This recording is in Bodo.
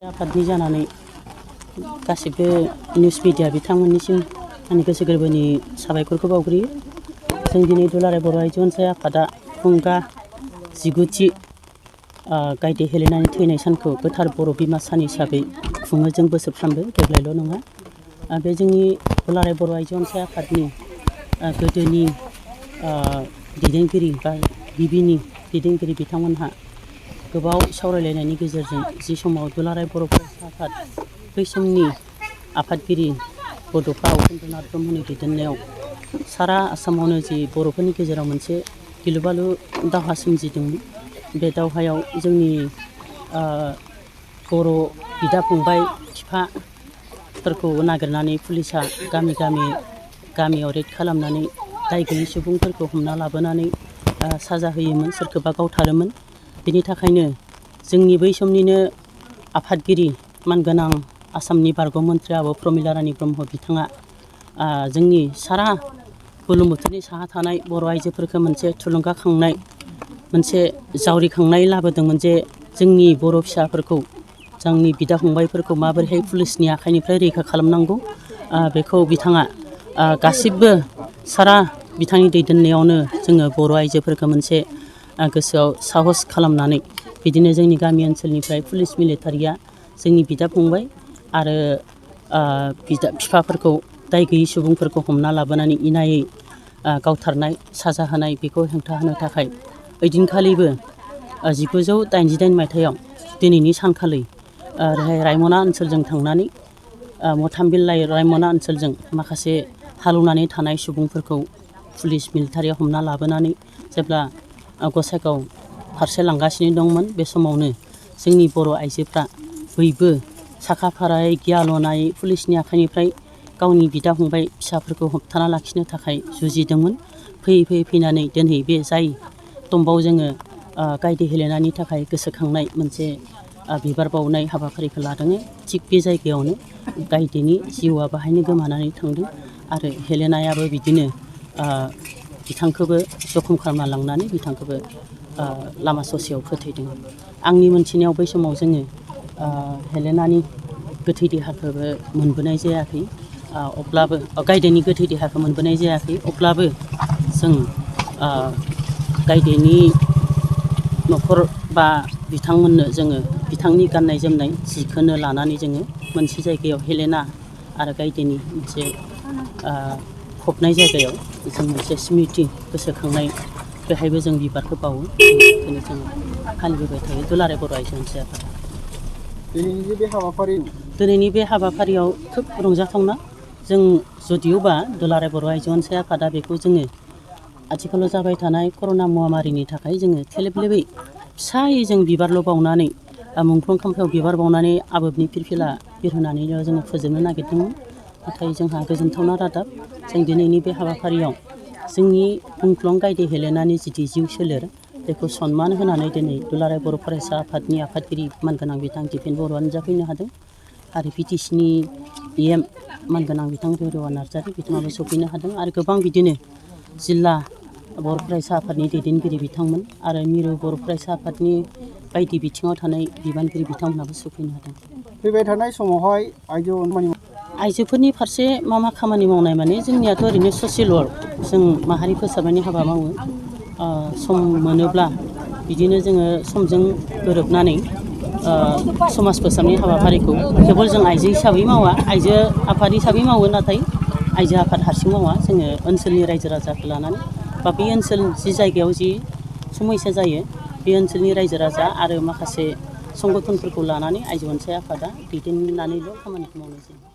आफादनि जानानै गासिबो निउस मिडिया बिथांमोननिसिम आंनि गोसो गोरबोनि साबायखरखौ बावग्रोयो। जों दिनै दुलाराय बर' आइजो अनसाय आफादा खुंगा 19थि गायदे हेलेनानि थैनाय सानखौ गोथार बर' बिमा सान हिसाबै खुङो जों बोसोरफ्रोमबो देग्लायल' नङा। बे जोंनि दुलाराय बर' आइजो अनसाय आफादनि गोदोनि दैदेनगिरि बा गिबिनि दैदेनगिरि बिथांमोनहा गोबाव सावरायलायनायनि गेजेरजों जि समाव दुलाराय बर' फरायसा आफाद बै समनि आफादगिरि बड'फा उपेन्द्रनाथ ब्रह्मनि दैदेननायाव सारा आसामावनो जि बर'फोरनि गेजेराव मोनसे गिलुबालु दावहा सोमजिदोंमोन। बे दावहायाव जोंनि बर' बिदा फंबाय बिफाफोरखौ नागिरनानै पुलिसा गामियाव रेड खालामनानै दाय गैयै सुबुंफोरखौ हमना लाबोनानै साजा होयोमोन, सोरखौबा गावथारोमोन। बेनि थाखायनो जोंनि बै समनिनो आफादगिरि मानगोनां आसामनि बारग' मन्थ्रि आब' प्रमिला रानी ब्रह्म बिथाङा जोंनि सारा बुरलुंबुथुरनि साहा थानाय बर' आइजोफोरखौ मोनसे थुलुंगाखांनाय, मोनसे जावरिखांनाय लाबोदोंमोन जे जोंनि बर' फिसाफोरखौ, जोंनि बिदा फंबायफोरखौ माबोरैहाय पुलिसनि आखाइनिफ्राय रैखा खालामनांगौ। बेखौ बिथाङा गासिबो सारा बिथांनि दैदेननायावनो जोङो बर' आइजोफोरखौ मोनसे गोसोआव साहस खालामनानै बिदिनो जोंनि गामि ओनसोलनिफ्राय पुलिस मिलिटारिया जोंनि बिदा फंबाय आरो बिफाफोरखौ दाय गैयै सुबुंफोरखौ हमना लाबोनानै इनायै गावथारनाय, साजा होनाय बेखौ हेंथा होनो थाखाय ओइदिनखालिबो 1989 मायथाइयाव दिनैनि सानखालि रायमना ओनसोलजों थांनानै मथामबिल रायमना ओनसोलजों माखासे हालौनानै थानाय सुबुंफोरखौ पुलिस मिलिटारिया हमना लाबोनानै जेब्ला गसाइगाव फारसे लांगासिनो दंमोन, बे समावनो जोंनि बर' आइजोफ्रा बयबो साखा फारायै गियाल'नायै पुलिसनि आखाइनिफ्राय गावनि बिदा फंबाय फिसाफोरखौ होबथाना लाखिनो थाखाय जुजिदोंमोन। फैयै फैनानै दिनै बे जाय तम्बआव जोङो गायदे हेलेनानि थाखाय गोसोखांनाय मोनसे बिबार बावनाय हाबाफारिखौ लादों। थिग बे जायगायावनो गायदेनि जिउआ बाहायनो गोमानानै थांदों आरो हेलेनायाबो बिदिनो बिथांखौबो जखम खालामना लांनानै बिथांखौबो लामा ससेयाव फोथैदों। आंनि मोनथिनायाव बै समाव जोङो हेलेनानि गोथै देहाखौबो मोनबोनाय जायाखै, अब्लाबो गायदेनि गोथै देहाखौ मोनबोनाय जायाखै। अब्लाबो जों गायदेनि न'खर बा बिथांमोननो जोङो बिथांनि गाननाय जोमनाय जिखौनो लानानै जोङो मोनसे जायगायाव हेलेना आरो गायदेनि मोनसे फबनाय जायगायाव जों मोनसे स्मृति गोसोखांनाय बेहायबो जों बिबारखौ बावो। बेखौनो जों फालिबोबाय थायो दुलाराय बर' आइजो अनसाय आफादा। दिनैनि बे हाबाफारियाव खोब रंजाथावना। जों जुदिअबा दुलाराय बर' आइजो अनसाय आफादा बेखौ जोङो आथिखालाव जाबाय थानाय कर'ना महामारिनि थाखाय जोङो थेलेबलेबै फिसायै जों बिबारल' बावनानै मुंख्लं खाम्फायाव बिबार बावनानै आबोबनि फिरफिला बिरहोनानैल' जोङो फोजोबनो नागिरदोंमोन। नाथाय जोंहा गोजोनथावना रादाब, जों दिनैनि बे हाबाफारियाव जोंनि मुंख्लं गायदे हेलेनानि जिथु जिउ सोलेर बेखौ सनमान होनानै दिनै दुलाराय बर' फरायसा आफादनि आफादगिरि मानगोनां बिथां दिपेन बर'आ नुजाफैनो हादों आरो PTCनि EM मानगोनां बिथां बेरुवा नार्जारि बिथाङाबो सफैनो हादों आरो गोबां बिदिनो जिल्ला बर' फरायसा आफादनि दैदेनगिरि बिथांमोन आरो मिरु बर' फरायसा आफादनि बायदि बिथिङाव थानाय बिबानगिरि बिथांमोनाबो सफैनो हादों। फैबाय थानाय समावहाय आइजोफोरनि फारसे मा खामानि मावनाय माने जोंनियाथ' ओरैनो ससियेल वर्क, जों माहारि फोसाबनायनि हाबा मावो। सम मोनोब्ला बिदिनो जोङो समजों गोरोबनानै समाज फोसाबनाय हाबाफारिखौ केबल जों आइजो हिसाबै मावा, आइजो आफाद हिसाबै मावो, नाथाय आइजो आफाद हारसिं मावा। जोङो ओनसोलनि रायजो राजाखौ लानानै बा बे ओनसोल जि जायगायाव जि समस्या जायो बे ओनसोलनि रायजो राजा आरो माखासे संगठनफोरखौ लानानै आइजो अनसाय आफादा दैदेननानैल' खामानिखौ मावनाय जायो।